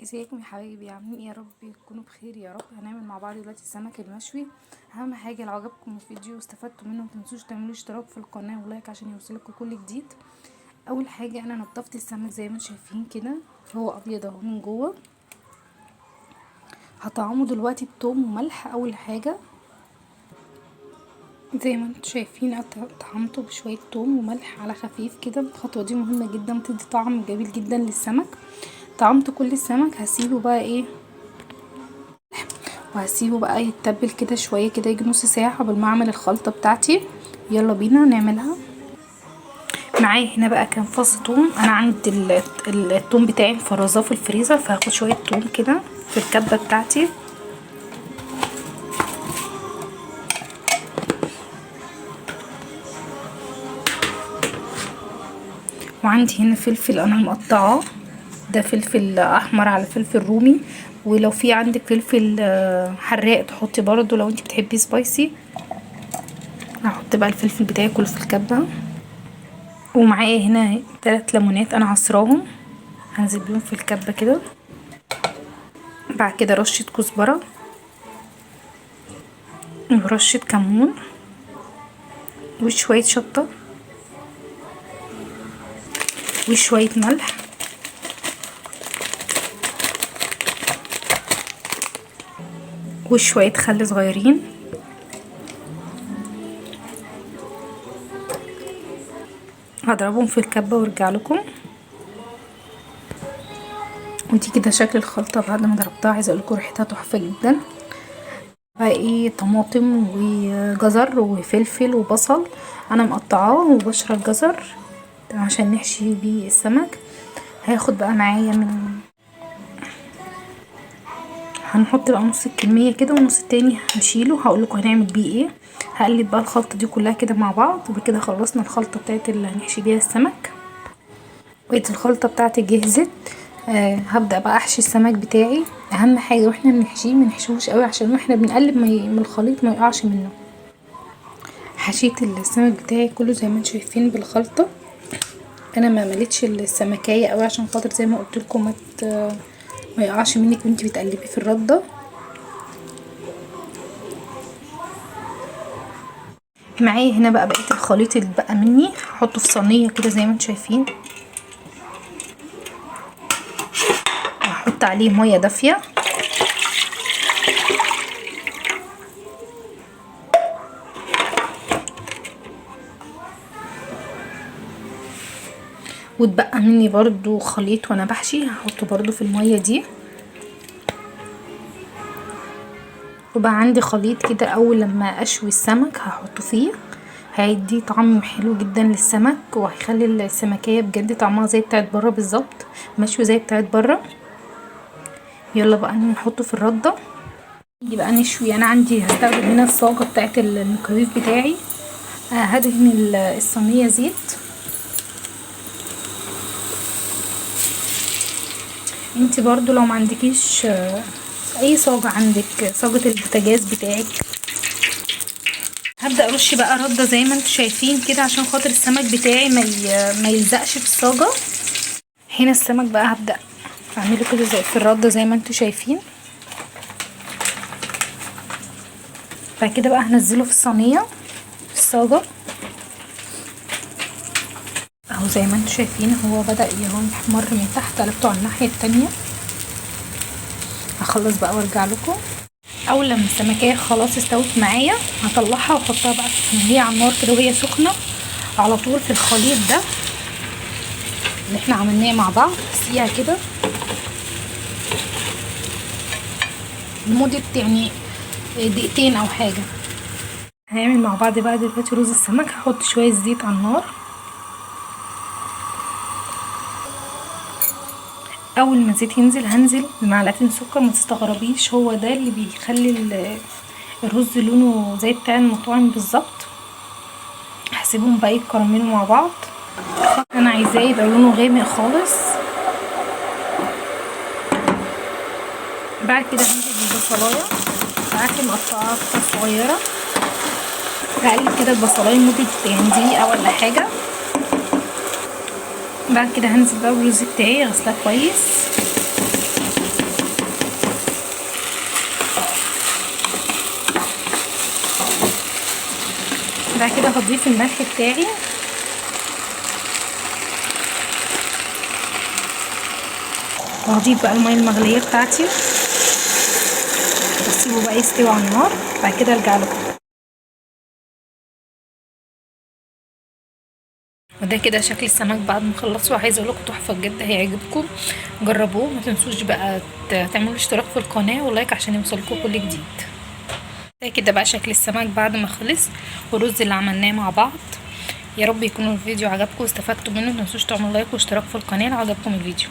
ازيكم يا حبايبي؟ عاملين ايه؟ يا رب تكونوا بخير يا رب. هنعمل مع بعض دلوقتي السمك المشوي. اهم حاجة لو عجبكم الفيديو واستفدتوا منه متنسوش تعملوا اشتراك في القناة و like عشان يوصلكم كل جديد. اول حاجة انا نضفت السمك زي ما انتم شايفين كده، هو ابيض اهو من جوه. هطعمه دلوقتي بتوم وملح. اول حاجة زي ما انتم شايفين طعمته بشوية توم وملح على خفيف كده. الخطوة دي مهمة جدا، بتدي طعم جميل جدا للسمك. طعمت كل السمك، هسيبه بقى ايه وهسيبه بقى يتبل كده شوية كده، يجي نص ساعة قبل ما اعمل الخلطة بتاعتي. يلا بينا نعملها. معايا هنا بقى كام فص توم، انا عندي التوم بتاعي مفرزاه في الفريزر، فهاخد شوية توم كده في الكبه بتاعتي. وعندي هنا فلفل انا مقطعاه، ده فلفل احمر على فلفل رومي، ولو في عندك فلفل حراق تحطي برضو لو انت بتحبي spicy. هحط بقى الفلفل بتاعي كله في الكبه. ومعايا هنا 3 ليمونات انا عصراهم، هنزل بيهم في الكبه كده. بعد كده رشه كزبره ورشه كمون وشوية شطه وشوية ملح. وشوية خل صغيرين. هضربهم في الكبه وارجع لكم. ودي كده شكل الخلطة بعد ما ضربتها. عايزه اقول لكم ريحتها تحفة جدا. بقى ايه، طماطم وجزر وفلفل وبصل انا مقطعاه، وبشره الجزر عشان نحشي بيه السمك. هاخد بقى معايا من هنحط بقى نص الكمية كده ونص التاني هنشيله، هقول لكم هنعمل بيه ايه. هقلب بقى الخلطة دي كلها كده مع بعض، وبكده خلصنا الخلطة بتاعت اللي هنحشي بيها السمك. وادي الخلطة بتاعتي جهزت. هبدا بقى احشي السمك بتاعي. اهم حاجة واحنا بنحشيه ما نحشيهوش قوي، عشان واحنا بنقلب من الخليط ما يقعش منه. حشيت السمك بتاعي كله زي ما انتم شايفين بالخلطه. انا ما مليتش السمكيه قوي عشان خاطر زي ما قلت لكم ما يقعش منك وانتي بتقلبي في الردة. معايا هنا بقى بقية الخليط اللي بقى مني، هحطه في صينية كده زي ما انتم شايفين. هحط عليه مية دافيه. واتبقى مني برضو خليط وانا بحشي، هحطه برضو في المية دي. وبقى عندي خليط كده، اول لما اشوي السمك هحطه فيه، هيدي طعم حلو جدا للسمك، وهيخلي السمكيه بجد طعمها زي بتاعت بره بالظبط، مشوي زي بتاعت بره. يلا بقى نحطه في الردة. نيجي بقى نشوي. انا عندي هستخدم هنا الصاجه بتاعت الميكرويف بتاعي. هدهن الصينية زيت. انتي برضو لو ما عندكيش اي صاجة، عندك صاجة البوتاجاز بتاعك. هبدأ ارش بقى ردة زي ما انتوا شايفين كده عشان خاطر السمك بتاعي ما يلزقش في الصاجة. هنا السمك بقى هبدأ اعمله كده زي في الردة زي ما انتوا شايفين. بعد كده بقى هنزله في الصينية في الصاجة اهو. زي ما انتوا شايفين هو بدأ يحمر من تحت، قلبته على الناحية التانية. هخلص بقى وارجع لكم. اول لما السمكية خلاص استوت معايا هطلعها واحطها بقى وهي على النار كده وهي سخنة على طول في الخليط ده اللي احنا عملناه مع بعض. سقيها كده لمدة يعني دقيقتين او حاجة. هنعمل مع بعض بقى دلوقتي رز السمك. هحط شوية زيت على النار. اول ما الزيت ينزل هنزل بمعلقتين سكر. ما تستغربيش، هو ده اللي بيخلي الرز لونه زي بتاع المطاعم بالظبط. هسيبهم بقى يتكرملوا مع بعض. انا عايزاه يبقى لونه غامق خالص. بعد كده هنزل بالبصلايه بتاعتي مقطعاها قطع صغيرة. هقلب كده البصلايه لمدة يعني دقيقة ولا حاجة. بعد كده هنزل بقى بالرز بتاعي، غسلاه كويس. بعد كده هضيف الملح بتاعي، وهضيف بقى المية المغليه بتاعتي، واسيبه بقى يستوي على النار. بعد كده ارجع لكم. وده كده شكل السمك بعد ما خلصته. عايزه اقول لكم تحفة بجد، هيعجبكم، جربوه. ما تنسوش بقى تعملوا اشتراك في القناة ولايك عشان يوصلكم كل جديد. ده كده بقى شكل السمك بعد ما خلص، والرز اللي عملناه مع بعض. يا رب يكون الفيديو عجبكم واستفدتوا منه. ما تنسوش تعملوا لايك واشتراك في القناة لو عجبكم الفيديو.